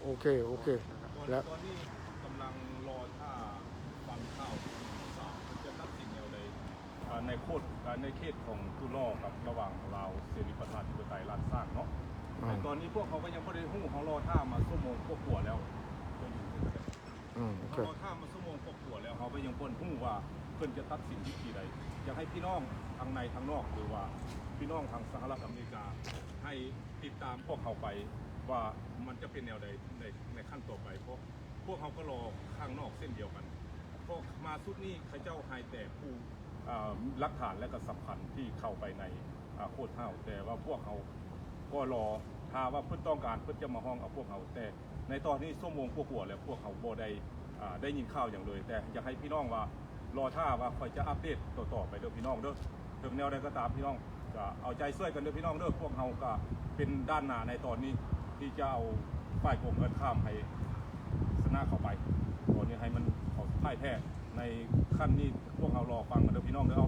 ໂອເຄ ໂອເຄ ຕອນ ແລ້ວ ຕອນນີ້ກຳລັງລໍຖ້າຟັງຂ່າວສານເພິ່ນຈະຕັດສິນແນວໃດ ເອີ່ ໃນໂຄດ ເອີ່ ໃນເຂດຂອງຕຸລໍກັບລະຫວ່າງລາວເສລີປະຊາທິປະໄຕລ້ານຊ້າງເນາະ. ແຕ່ຕອນນີ້ພວກເຮົາກໍຍັງບໍ່ໄດ້ຮູ້ ເຮົາລໍຖ້າມາຊົ່ວໂມງກວ່າໆແລ້ວ ກໍຢູ່ທີ່ ອືມ ໂອເຄ ເຮົາລໍຖ້າມາຊົ່ວໂມງກວ່າໆແລ້ວ ເຮົາກໍຍັງບໍ່ຮູ້ວ່າເພິ່ນຈະຕັດສິນວິທີໃດ. ຢາກໃຫ້ພີ່ນ້ອງທັງໃນທັງນອກ ຫຼືວ່າພີ່ນ້ອງທາງສະຫະລັດອາເມລິກາ ໃຫ້ຕິດຕາມພວກເຮົາໄປວ່າມັນຈະເປັນແນວໃດໃນ ໃນຂັ້ນຕໍ່ໄປ ເພາະພວກເຮົາກໍລໍຂ້າງນອກເຊັ່ນດຽວກັນ. ເພາະມາຊຸດນີ້ເຂົາເຈົ້າໃຫ້ແຕ່ຜູ້ ເອີ່ ຫຼັກຖານ ແລະ ກໍສຳຄັນທີ່ເຂົ້າໄປໃນ ເອີ່ ໂຄດເຮົາ ແຕ່ວ່າພວກເຮົາກໍລໍ ຖ້າວ່າເພິ່ນຕ້ອງການ ເພິ່ນຈະມາຮ້ອງເອົາພວກເຮົາ. ແຕ່ໃນຕອນນີ້ຊົ່ວໂມງກວ່າໆແລ້ວ ພວກເຮົາບໍ່ໄດ້ ເອີ່ ໄດ້ຍິນຂ່າວຫຍັງເລີຍ. ແຕ່ຢາກໃຫ້ພີ່ນ້ອງວ່າລໍຖ້າວ່າຂ້ອຍຈະອັບເດດຕໍ່ໆໄປເດີພີ່ນ້ອງເດີ. ເຖິງແນວໃດກໍຕາມພີ່ນ້ອງ ກໍເອົາໃຈຊ່ວຍກັນເດີພີ່ນ້ອງເດີ. ພວກເຮົາກໍເປັນດ້ານໜ້າໃນຕອນນີ້ ທີ່ຈະເອົາຝ່າຍກົງເງິນຂ້າມໃຫ້ຊະນະເຂົ້າໄປ. ຕອນນີ້ໃຫ້ມັນເຂົ້າພ່າຍແພ້ ໃນຂັ້ນນີ້ພວກເຮົາລໍຟັງກັນເດີພີ່ນ້ອງເດີ.